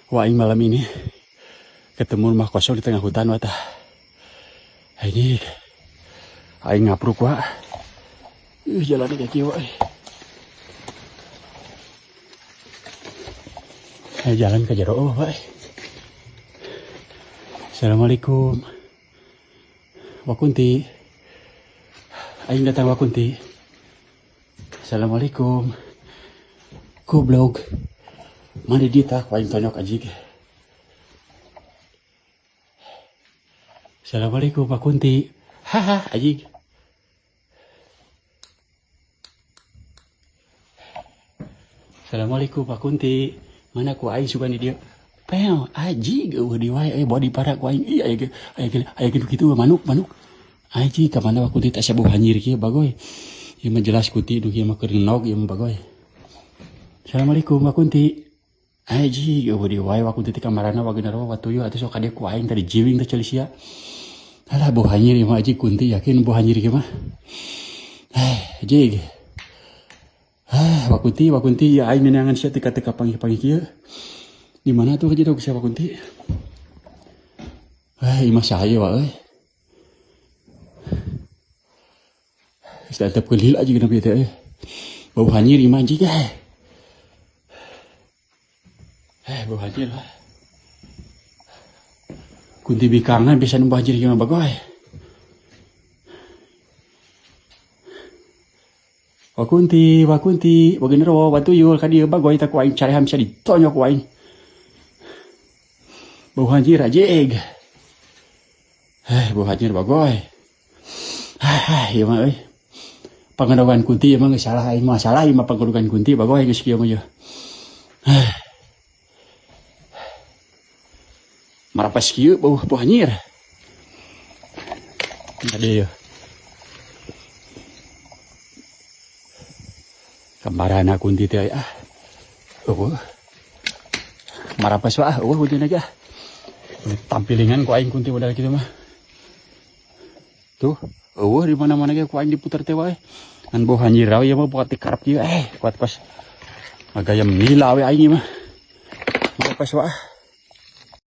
Wah, aing malam ini ketemu rumah kosong di tengah hutan, wah tah. Ini aing ngapruk, wah. Ih, jalannya kayak kieu, wah. Jalan ke jero, oh, wah. Assalamualaikum. Wakunti. Aing datang, Wakunti. Assalamualaikum. Goblok. Mana dia tak aing tonyok aja. Assalamualaikum, Pak Kunti. Haha, anjing. Assalamualaikum, Pak Kunti. Mana ku aing suka ni dia. Pew, anjing eueuh di wae euy body para ku aing. Ih, aya ge aya ge aya ge kitu manuk manuk. Anjing, ka mana Pak Kunti tak bau hanyir kieu, bagoy. Ieu mah jelas Kunti nu kieu mah keur nog ieu mah, bagoy. Assalamualaikum, Pak Kunti. Anjing, eueuh di wae Pak Kunti teh kamarana wageuna watuyo atuh sok kadieu ku aing tadi jiwing teh ceuli sia. Alah, bau hanyir ieu mah, anjing. Kunti yakin bau hanyir kieu mah. Eh, anjing. Ah, Wakunti, Wakunti, ya aing neangan sia teka-teka panggih-panggih kieu. Di mana tuh aja dong sia Wakunti? Eh, imah saha wa euy? Geus datepkeun heula aja kenapa teh euy. Bau hanyir imah, anjing eh. Eh, bau hanyir lah. Kunti bikangan bisa nu hanyir ieu mah, bagoy. Wakunti, Wakunti, wagenero, watuyul, ka dieu bagoy tak ku aing carehan bisa ditonyok ku aing. Bau hanyir, anjing. Eh, bau hanyir, bagoy. Ah, ieu mah euy. Pangadogan kunti ieu mah geus salah aing mah, salah ieu mah pangadogan kunti, bagoy, geus kieu mah ieu. Eh. Marapas kieu bau bau hanyir. Tadi ya. Kamarana kunti teh ah. Eueuh. Marapas wah, eueuh kunti aja. Tampilingan ku aing kunti modal kitu mah. Tuh, eueuh di mana-mana ge ku aing diputer teh wae. Ngan bau hanyir we ieu mah buat dikarep kieu eh, kuat pas. Agayam nila we aing ieu mah. Marapas wah.